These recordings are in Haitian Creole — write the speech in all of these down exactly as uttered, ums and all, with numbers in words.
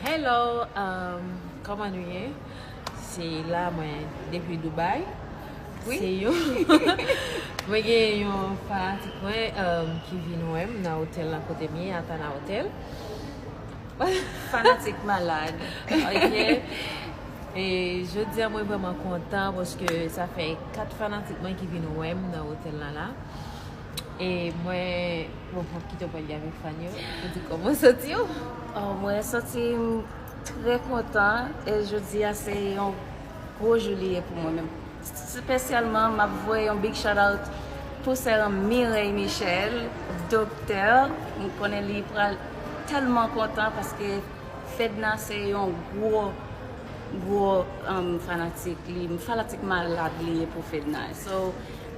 Hello, um, kòman nou ye? Se la mwen depi Dubai. Wi. Se yon, mwen gen yon fanatik mwen, um, ki vin wè m nan otèl lan kote m ye, Atana Hotel. Fanatik malad. Ok. E jodi a mwen vrèman kontan paske sa fè kat fanatik mwen ki vin wè m nan otèl lan la. E mwen, bon, m ap kite w pale avèk fan yo. Ou di kòman w santi w? Oh, mwen santi m trè kontan e jodi a se yon gwo jou li ye pou mwen menm. Espesyalman, m ap voye yon big shout out pou sè an Mireille Michel, doktè. M konnen li pral tèlman kontan paske Fedna se yon gwo, gwo, um, fanatik li, fanatik malad li ye pou Fedna. So,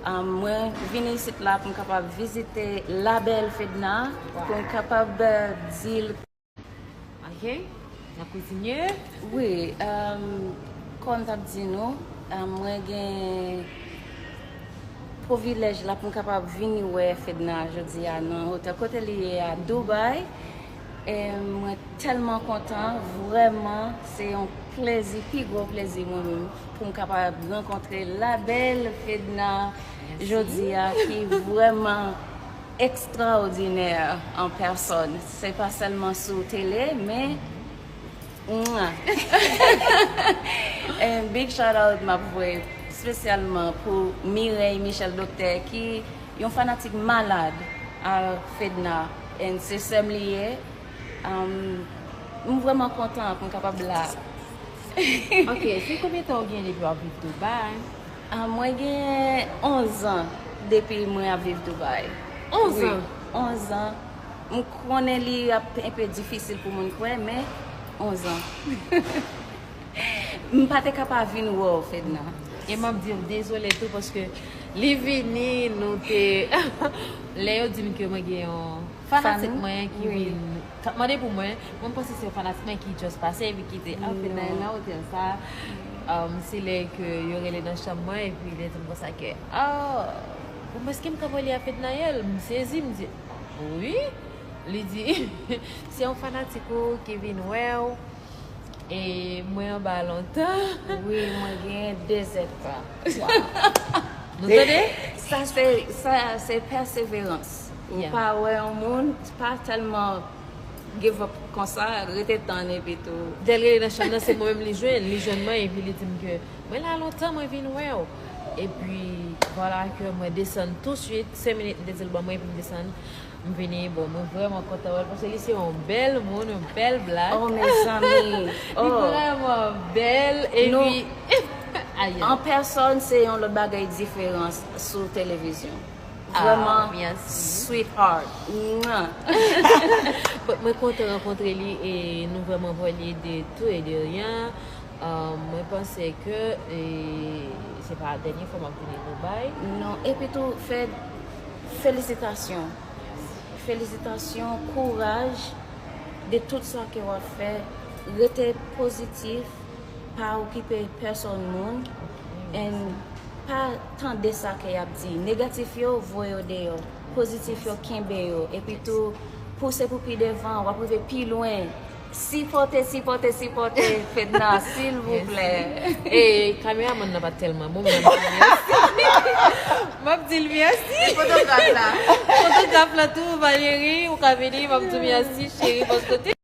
um, mwen vini isit la pou m kapab vizite la bèl Fedna, pou m kapab, eh, di l. Ok, n ap kontinye. Wi, um, kòm m t ap di nou, um, mwen gen privilèj la pou m kapab vini wè Fedna jodi a nan otèl kote li ye a Dubai. E mwen tèlman kontan, vrèman, se yon plezi, pi gwo plezi mwen menm, pou m kapab rankontre la bèl Fedna jodi a, ki vrèman ekstraòdinè an pèsòn. Se pa sèlman sou tele, men Mwa. And big shout out m ap voye espesyalman pou Mireille Michel Doktè ki yon fanatik malad a Fedna. And se sè m li ye. Um, m vrèman kontan pou m kapab la. Ok, se konbyen tan w gen depi w ap viv Dubai? Ah, mwen gen onz an depi mwen ap viv Dubai. Onz an? Wi, onz an. M konnen li ap enpe difisil pou moun kwè, men onz an. M pa te ka pa vin wè w, Fedna. E m ap di w dezole tou, paske li vini, nou te, lè yo di m ke mwen gen yon fanatik mwen ki vin, k ap mande pou mwen, mwen m panse se yon fanatik mwen ki just pase, epi ki te, ah, Fedna nan otèl sa. Um, se lè ke yo rele nan chanm mwen, epi li di m konsa ke, ah, bon, èske m ka pale a Fednaelle? M sezi, m di, wi. Li di, se yon fanatik ou ki vin wè w. E mwen anba lontan. Wi, mwen gen de zèdtan. Wow. Nou tande? Sa se, sa se pèseverans. Ou pa wè yon moun, pa tèlman give up konsa, rete tann epi tou. Dèl rele nan chanm nan, se mwen menm li jwenn, li jwenn mwen, epi li di m ke mwen la lontan, mwen vin wè w. Epi, vwala ke mwen desann touswit, senk minit, m te di l ban mwen, epi m desann. M vini, bon, mwen vrèman kontan wè l, paske li se yon bèl moun, yon bèl blak. Oh, mezanmi. Li vrèman bèl, epi, ayayay. An pèsòn, se yon lòt bagay diferan sou televizyon. Ah, vrèman, sweetheart. Mwen kontan rankontre li e nou vrèman vwè li de tou e de ryen. Ah, mwen panse ke, e, se pa dènye fwa m ap vini Dubai. Non, epi tou, Fed, felisitasyon. Felisitasyon, kouraj de tout sa ke w ap fè. Rete pozitif, pa okipe pèsòn moun. And pa tande sa ke y ap di. Negatif yo, voye yo deyò. Pozitif yo, kenbe yo. Epi tou, pouse pou pi devan, w ap rive pi lwen. Sipòte, sipòte, sipòte Fedna, silvouplè. E kameramann nan pa t tèlman bon, men m ap di l mèsi. M ap di l mèsi. Fotograf la. Fotograf la tou, Valérie, ou ka vini, m ap di w mèsi, cheri, paske w te